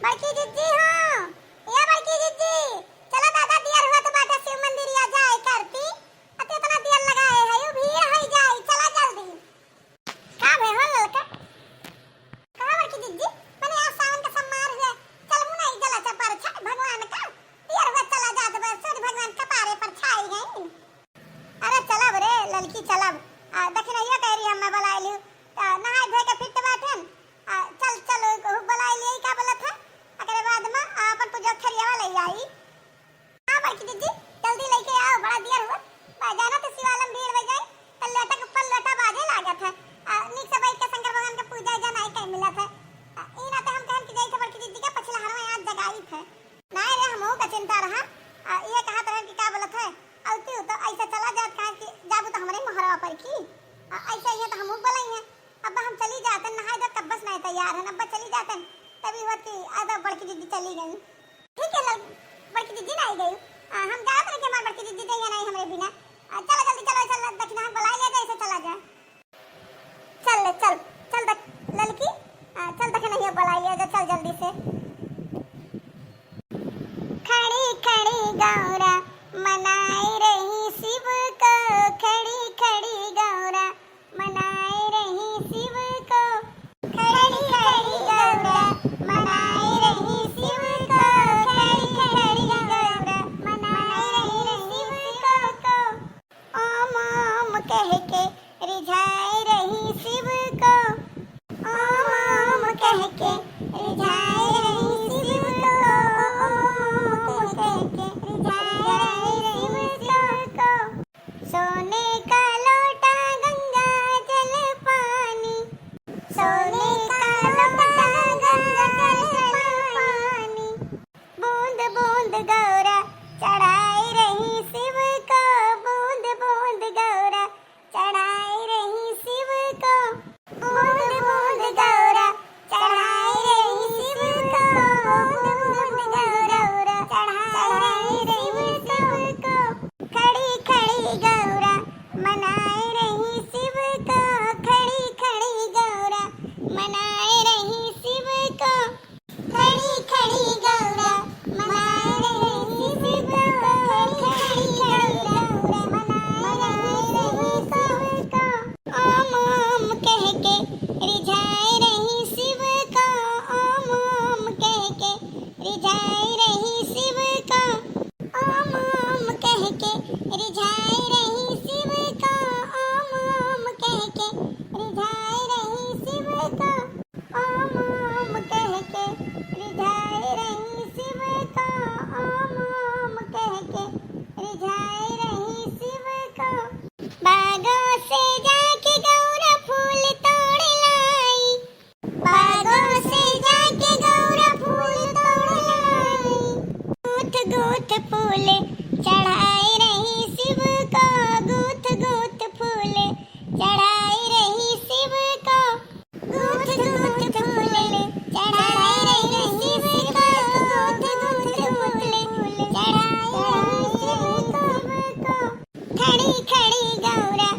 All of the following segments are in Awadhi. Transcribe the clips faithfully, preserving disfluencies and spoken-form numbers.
बड़की जिज्जी हो, ए बड़की जिज्जी, चला दादा, दियर होत बाटे, शिव मंदिरिया जाए करती। अते इतना दियर लगाए है, यू भीड़ होई जाई, चला जल्दी। का भे हो ललका? कहा बड़की जिज्जी, मने आज सावन का सोमवार हुए, चलबू ना ई जला चपार छठ भगवान का, दियर हुए चला जात बा, सूर्य भगवान कपारे पर छाई गई। अरे चलब रे ललकी, चलब। आ, दखिनहिया कह रही हमें बुलाए लियो। आ, नहाए धोए के फिट बाटेन। आ, चल, चल, कहू बुलाए लियो, का बोलत है? एकरे बाद में, आ, अपन पूजा थरियावा ले आई। हाँ बड़की जिज्जी, जल्दी लेके आओ, बड़ा दियर हुआ। बा, जाना तो शिवालम भीड़ हो जाए, तो लोटा के ऊपर लोटा बाजे लागत है। आ, नीक से बैठ के शंकर भगवान के पूजा जनाए के मिलत है। आ, ई नाते हम कहन कि जाई थे बड़की जिज्जी के पछिला हरवा आज जगाई थे। नाय रे, हमहू का चिंता रहा। आ, ये कहत रहन कि का बोलत है, अउती हो तो ऐसे चला जात, कहा कि जाबू तो हमरे मोहरवा पर की। आ, ऐसे ही है तो हमहू बोलाई है। अब हम चली जाते, नहाए धो कब्बस नहीं तैयार है, अब चली जाते, तभी होत कि अब बड़की दीदी चली गई। ठीक है, लल-, बड़की दीदी नहीं गई। आ, हम जात रहे कि हमार बड़की दीदी जाइए नहीं हमरे बिना। आ, चला जल्दी चला, चला दखिना हम बुला लिया जाए, ऐसे चला जाए। चल ले, चल, चल देख, ललकी, आ, चल देखे नहीं, बुला लिया जा, चल जल्दी से। खड़ी खड़ी गौरा मनाए रही शिव को, खड़ी खड़ी गौरा मनाए रही शिव को। खड़ी खड़ी गौरा मनाए रही शिव को, खड़ी खड़ी गौरा मनाए रही शिव को। ओम ओम कह के रिझाए रही शिव को, ओम ओम कह के रिझाए रही शिव को, ओम ओम कह के रिझाए रही शिव को। सोने का लोटा गंगा जल पानी, सोने का लोटा गंगा जल पानी। बूंद बूंद गौरा चढ़ाए रही शिव को, बूंद बूंद गौरा चढ़ाए रही शिव को। बूंद बूंद गौरा चढ़ाए रही शिव को, बूंद बूंद गौरा चढ़ाए रही शिव को। खड़ी खड़ी गौरा मनाए रही शिव को, खड़ी खड़ी गौरा मनाए रही शिव को। खड़ी खड़ी गौरा मनाए रही शिव को, खड़ी खड़ी गौरा मनाए रही शिव को। ओम ओम कह के रिझाए रही शिव को, ओम ओम कह के रिझाए रही शिव को। ओम ओम कह के रिझाए रही शिव को, ओम ओम कह के रिझाए रही शिव को। ओम ओम कह के रिझाए रही शिव को, ओम ओम कह के रिझाए रही शिव को। बागों से जाके गौरा फूल तोड़ लाई, बागों से जाके गौरा फूल तोड़ लाई। गूंथ गूंथ फूल चढ़ाए रही शिव को, गूंथ गूंथ फूल चढ़ाए रही शिव को। गूंथ गूंथ फूल चढ़ाए रही शिव को, गूंथ गूंथ फूल चढ़ाए रही शिव को। खड़ी खड़ी गौरा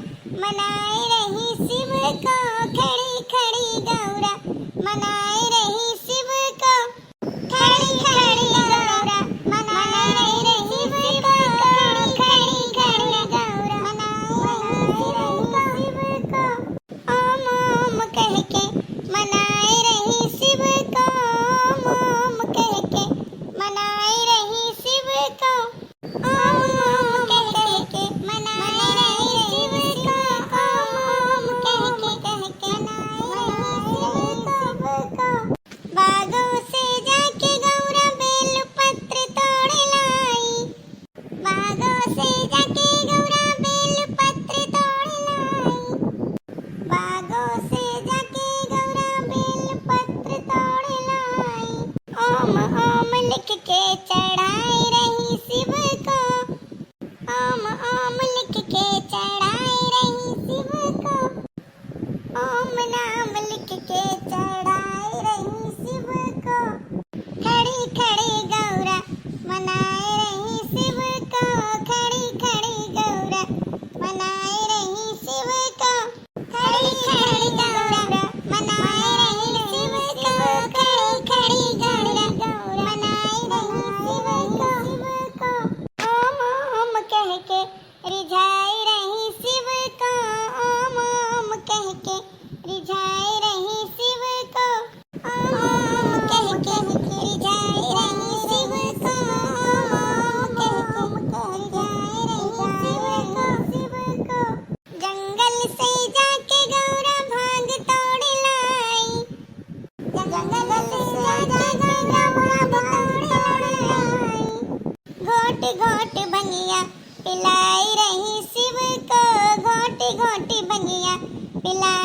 मनाए रही शिव को, खड़ी खड़ी गौरा मनाए रही शिव को। खड़ी खड़ी गौरा मनाए रही शिव को, खड़ी खड़ी गौरा मनाए रही शिव को। ओम ओम कह के मनाए रही शिव को, ओम ओम कह के मनाए रही शिव को। ओम ओम कह के मनाए रही शिव को, ओम ओम कह के मनाए रही शिव को। बागों से जाके गौरा बेल पत्र तोड़ लाई, बागों से जाके गौरा बेल पत्र तोड़ लाई, बागों से जाके गौरा बेल पत्र तोड़ लाई। ओम ओम लिख के चढ़ाए रही शिव को, ओम ओम लिख के चढ़ाए रही शिव को। ओम नाम लिख के चढ़ाए रही शिव को। खड़ी खड़ी गौरा मनाए रही शिव को, खड़ी खड़ी गौरा मनाए रही शिव को। खड़ी खड़ी गौरा मनाए रही शिव को, खड़ी खड़ी गौरा पिलाई रही शिव को घोटी घोटी भंगिया, पिला